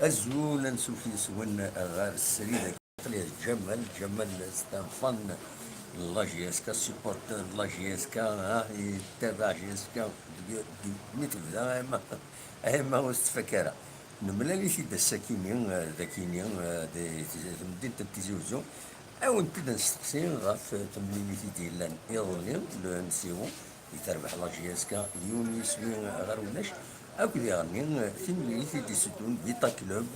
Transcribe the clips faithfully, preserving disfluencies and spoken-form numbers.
Azul, ansuf yes-wen ɣer srid. Aql-i d Ǧamal. Ǧamal, c'est un fan n la J S K, supporter n la J S K, ah, yettabaɛ J S K deg, deg, mi tebda, ama, ama ur s-tfak ara. Nemlal-it-id ass-akini, eh, d akini, eh, di, di temdint n Tizi Uzzu. Ad wen-t-id-nesteqsi ɣef temlilit i d-yellan iḍelli, le M C O, i terbeḥ la J S K yiwen n yiswi ɣer ulac, akked iɣenni, eh, timlilit i d-isuddun Vita Club,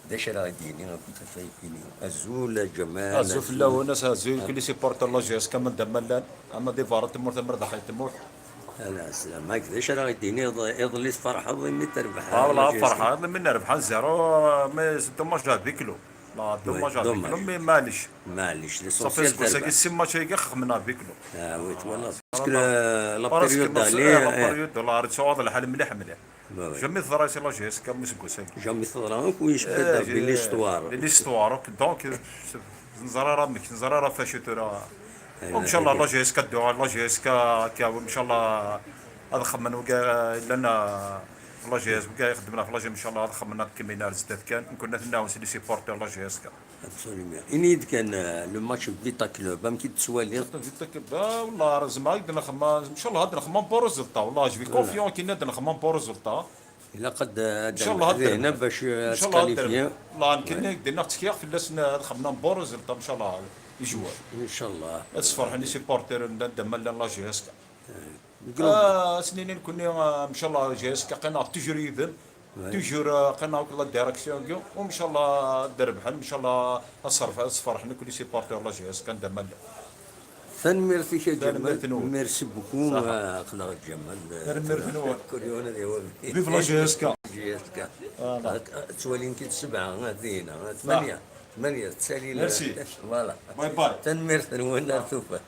d acu ara ɣ-d-yini akked tafayt-ini? Azul a Ǧamal. Azul fell-awen, ass azul, kul supporter la J S K, ama d ama llan, ama di berra n tmurt, ama daxel n tmurt. Ala, slam. Ak d acu ara ɣ-d-tiniḍ, iḍelli tferḥeḍ imi terbeḥ Ah, la J S K? Ferḥeḍ imi nerbeḥ un zéro, mais c'est dommage à huis clos. La, dommage à huis clos, mais maɛlic. Maɛlic, l'essentiel terbeḥ. Six matchs-agi xedmen à huis clos. Ah oui, twalaḍ. Parce que la, la période d'aller, la période, la, tuɣaḍ lḥal mliḥ mliḥ. Jamais teḍra si la J S K am useggas-agi. Jamais teḍra akk, u yecba-d Rebbi l'histoire. L'histoire, donc, neẓra ara amek, neẓra ara facu tura. Inchallah, la J S K ad d-tuɣal, la J S K akka, inchallah, ad xemmen wigi llan, la J S K, wigi ixeddmen ɣef la J S K, inchallah, ad xemmen ad kemmlen ar zdat kan. Nekkni ad ten-nɛawen s les supporters la J S K. Absolument. Ini-yi-d kan, eh, le match n Vita Club, amek i d-tettwaliḍ? Vita Club, ah, wallah, zemreɣ ad d-nexdem, inchallah, ad nexdem un bon résultat. Wallah, je suis confiant akken ad nexdem un bon résultat. Ilaq ad, ad Inchallah, ad d-nehna bac, eh, ad tkalifyi. Wallah, nekkni ad d-nniɣ ttekkiɣ fell-asen ad xedmen un bon résultat, inchallah, les joueurs. Inchallah. Ad sferḥen les supporters n anda ma llan la J S K. Ah, as-nini nekkni, ah, inchallah, J S K qqareɣ toujours yid-m. Toujours, ah, qqareɣ akk la direction-agi. U inchallah ad d-rebḥen, inchallah ad sferḥ-, ad sferḥen akk les supporters la J S K anda ma llan. Tanemmirt-ik a Ǧamal. Tanemmirt-nwen. Merci beaucoup. Aql-aɣ Ǧamal. Tanemmirt-nwen. Kul yiwen ad yawi. Vive la J S K. J S K. Voilà. Ttwalin-k-id sebɛa, ah, dinna, ah, tmanya. Tmanya, ttali. Merci. Voilà. Bye bye. Tanemmirt-nwen, ar tufat.